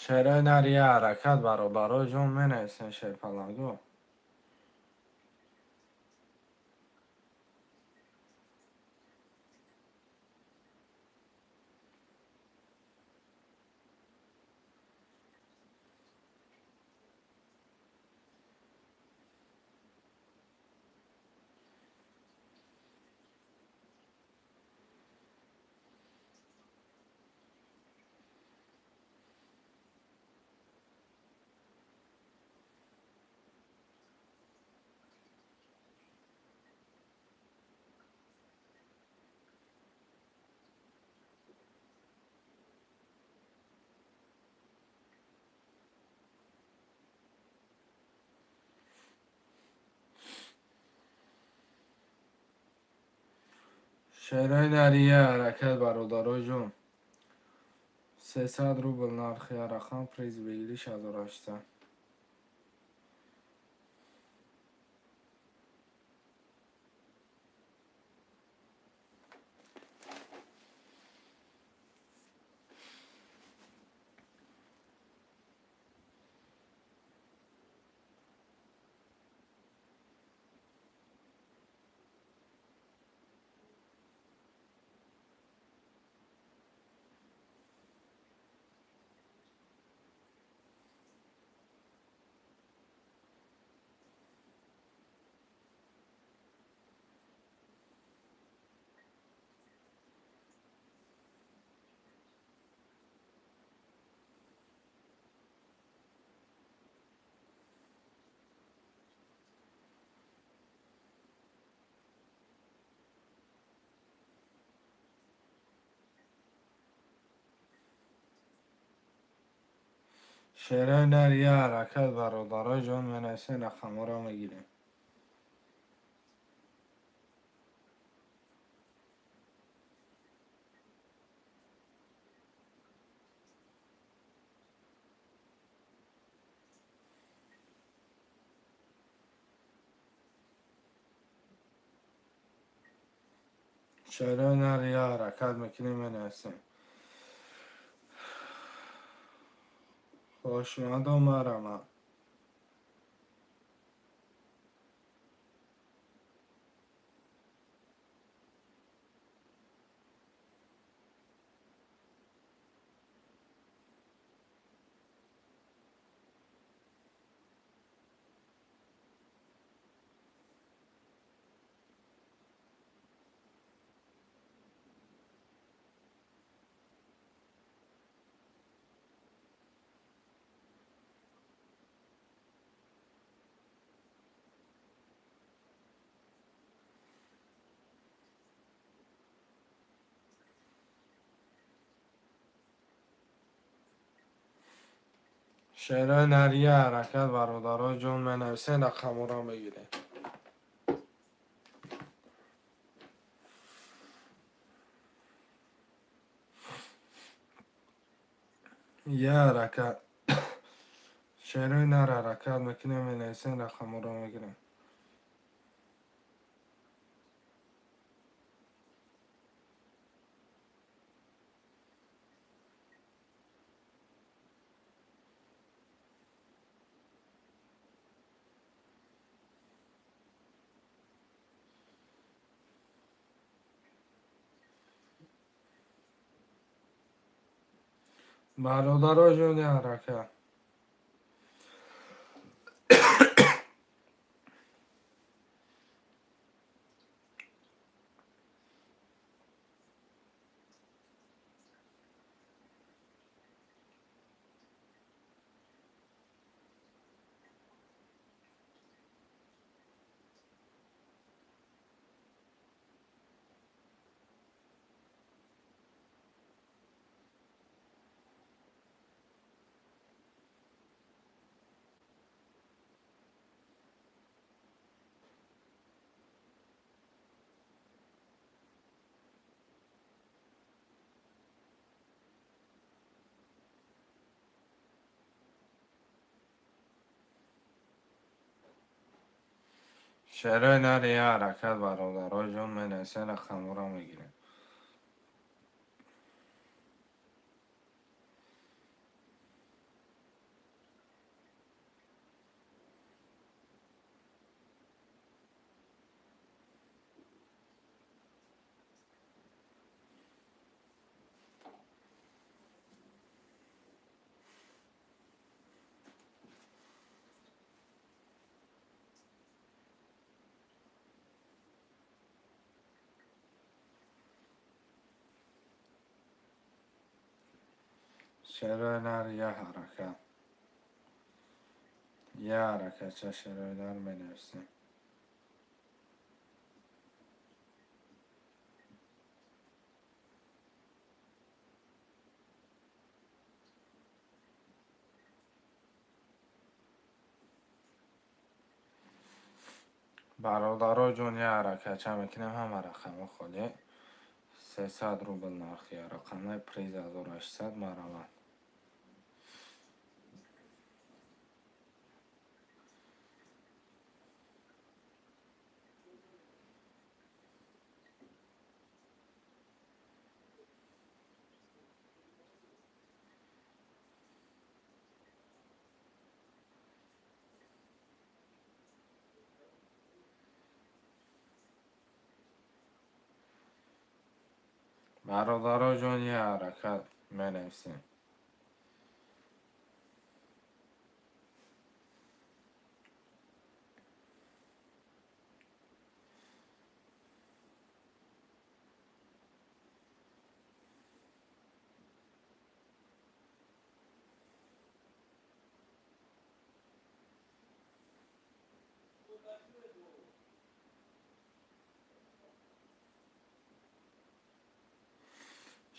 Шерои нар я ҳаракат, бародаро ҷон, менависен шерпаланго. Шерои нар я ҳаракат, бародаро ҷон. 300 рубл нархи рақам, приз бигириш 1800. Шерои нар я ҳаракат, бародаро ҷон, менависен, рақамҳоро мегирем. Шерои нар я ҳаракат мекунем, менависем. Хошомадо марама. Шерои нар я ҳаракат, бародаро ҷон, менависен, рақамҳоро мегирем. Я ҳаракат. Шерои нар ҳаракат мекунем, менависен, рақамҳоро мегирем. Бародаро ҷон, я ҳаракат. Шерои нар я ҳаракат, бародаро ҷон, менависен, рақамҳоро мегирем. Шерои нар я ҳаракат. Я ҳаракатча шерои нар менависем. Бародаро ҷон, я ҳаракатча мекунем, ҳама рақамҳо холӣ. 300 рубл нархи рақамаи приз 1800 маравад. Бародаро ҷон, я ҳаракат менависем.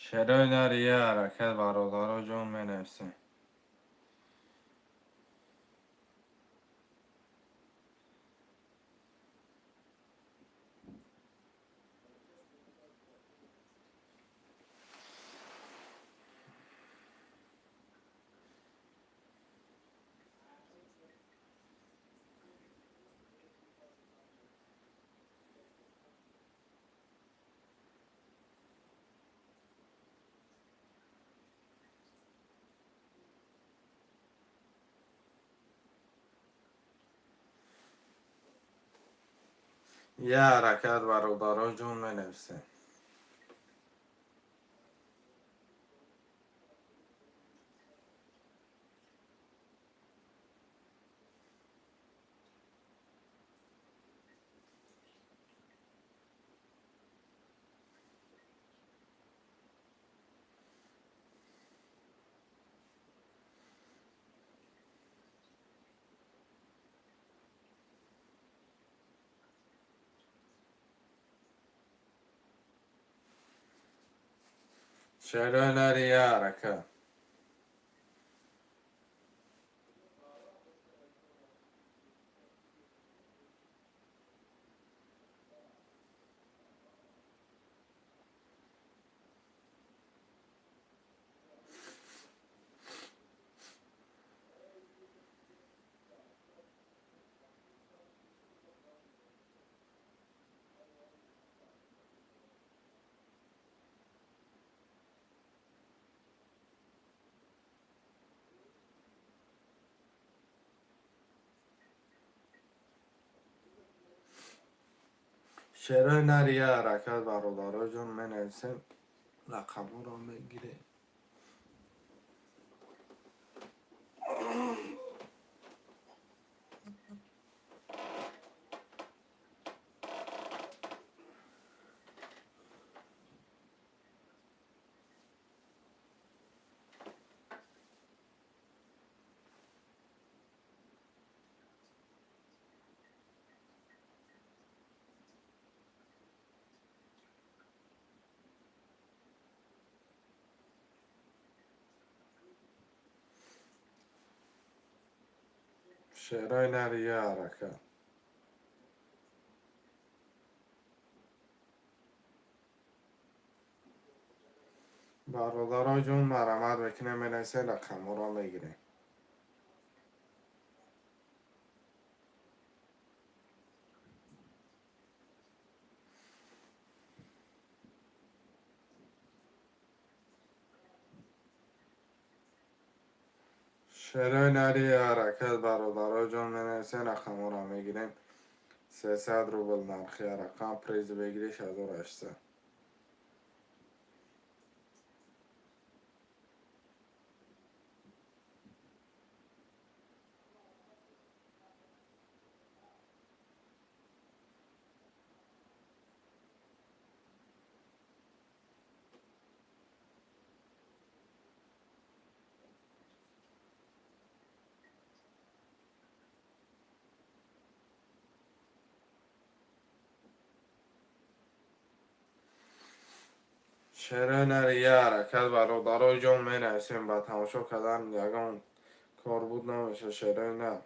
Шерои нар я ҳаракат бародаро ҷон менависем. Я ҳаракат бародаро ҷон менависем. Шерои нар я ҳаракат. Шерои нар я ҳаракат бародаро ҷон менависем. Рақамҳоро мегирем. Шерои нар я ҳаракат. Бародаро ҷон, марамат мекунем, менависем, рақамҳоро мегирем. Шерои нари я ҳаракат бародаро ҷон менависем, рақамҳоро мегирем. 300 рубл нархи рақам, приз выигрыш 1800. Шерои нари, я ҳаракат, бародарои ҷон, менависем. Ба тамошо кардан ягон кор буд намеша, шерои нар.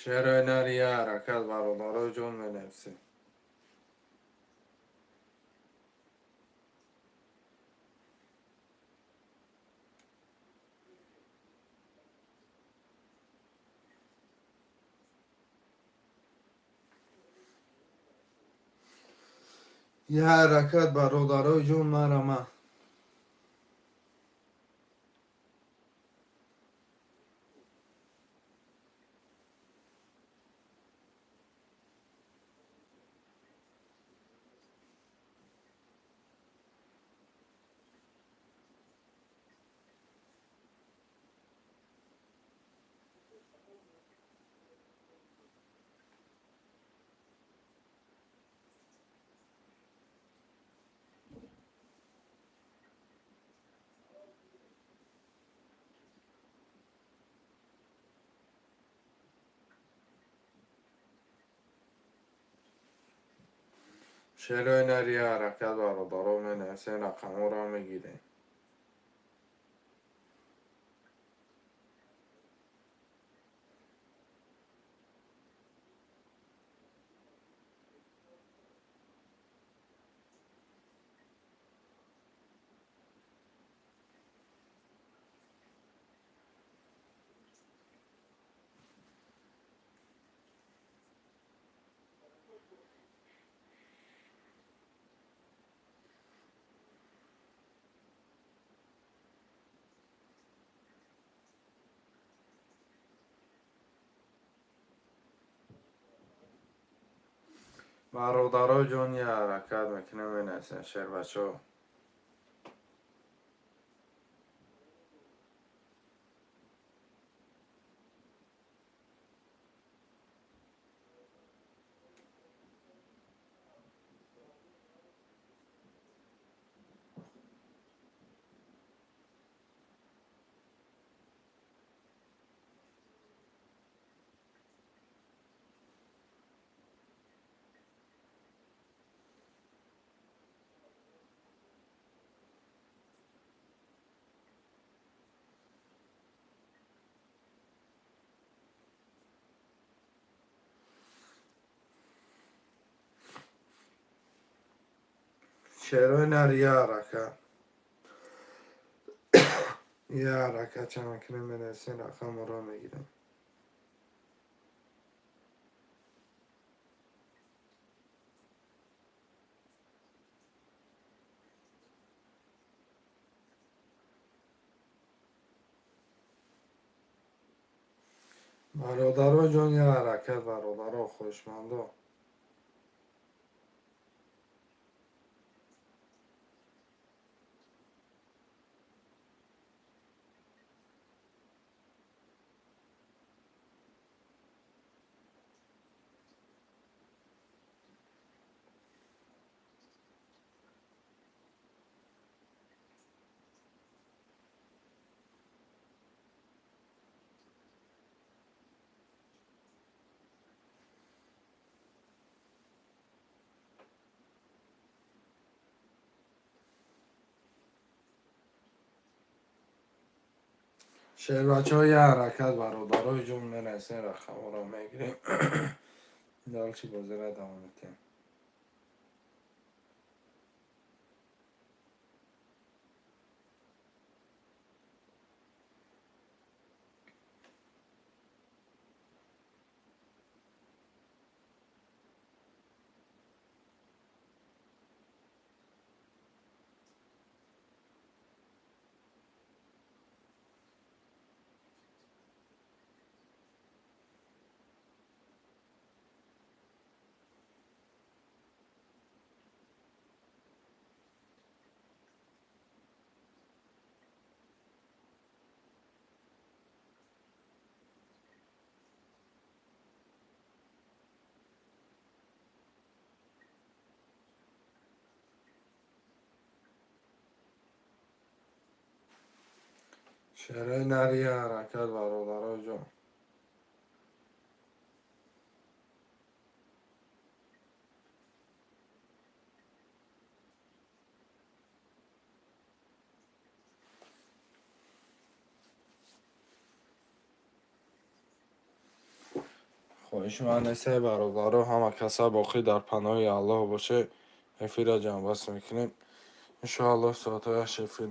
Шерои нари, я ҳаракат, бародарои ҷон, менависем. Я ҳаракат, бародарои ҷон, марама. Шерои нари, я ҳаракат, бародаро, менависем, рақамҳоро мегирем. Бародарои ҷон, я ҳаракат мекунем, менависем, шербачаҳо. Шерои нар, я ҳаракат, я ҳаракат ча мекунем, менависем, рақамҳоро мегирем. Бародаро ҷон, я ҳаракат, бародаро, хоҳишмандо. Шербачаҳо, я ҳаракат, бародарои ҷон, менависем, рақамҳоро мегирем, дальше бозиро давом медиҳем. Шерои нар я ҳаракат, бародаро ҷон. Хоҳиши ман нестай, бародаро, ҳама каса боқӣ дар паноҳи Аллоҳ боше. Эфирра ҷамъбаст мекунем. Иншоаллоҳ, соатҳои 8 эфир.